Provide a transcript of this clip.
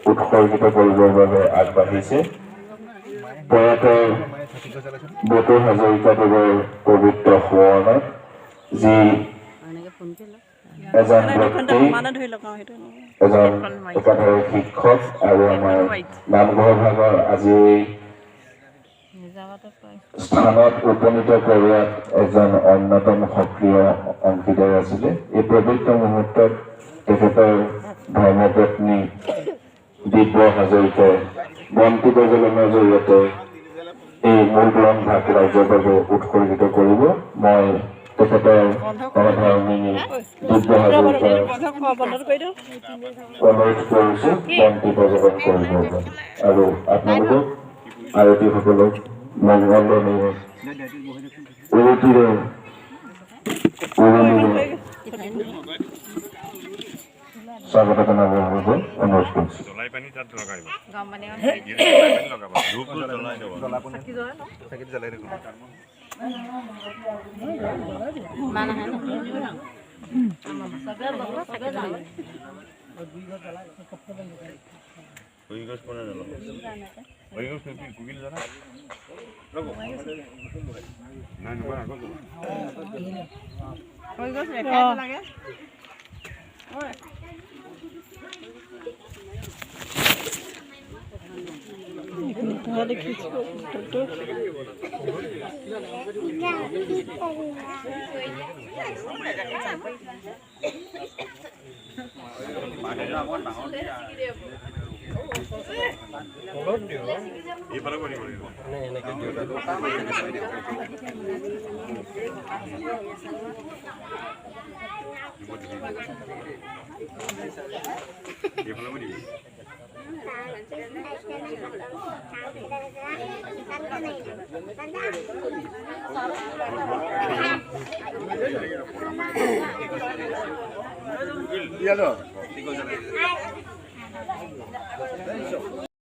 উৎসৰ্গিত কৰিবৰ বাবে আগবাঢ়িছে প্ৰয়াত বতু হাজৰিকাদেৱৰ পবিত্ৰ সোঁৱৰণত, যি এজন ব্যক্তি, এজন একাধাৰে শিক্ষক আৰু আমাৰ নামঘৰ ভাগৰ আজি এই স্থানত উপনীত কৰোৱাত এজন অন্যতম সক্ৰিয় অংশীদাৰ আছিলে। এই পবিত্ৰ মুহূৰ্তত তেখেতৰ ধৰ্মপত্নী দিব্য হাজৰিকাই বন্তি প্ৰজ্বলনৰ জৰিয়তে এই মূল তোৰণ ভাগ ৰাইজৰ বাবে উৎসৰ্গিত কৰিব। মই তেখেতৰ সহধৰ্মিনী দিব্য হাজৰিকাৰ অনুৰোধ কৰিছোঁ বন্তি প্ৰজ্বলন কৰিবৰ বাবে আৰু আপোনালোকক আয়তীসকলক মংগলনীৰে, উৰুটিৰে, উৰুলিৰে স্বাগত জনাবৰ বাবে অনুৰোধ কৰিছোঁ। জ্বলাই পানী তাত লগাই দিব। লগাব, ধূপটো জ্বলাই দিব। চাকিটো জ্বলাই দেখোন। খৰি গছ কোনে জ্বলাব? খৰি গছ কুকিল জানা নাই নহয়, আগত জ্বলা। লাগে। দেখিছোঁ। এইফালে কৰিব লাগিব। এইফালে দিবি। ইয়ালো।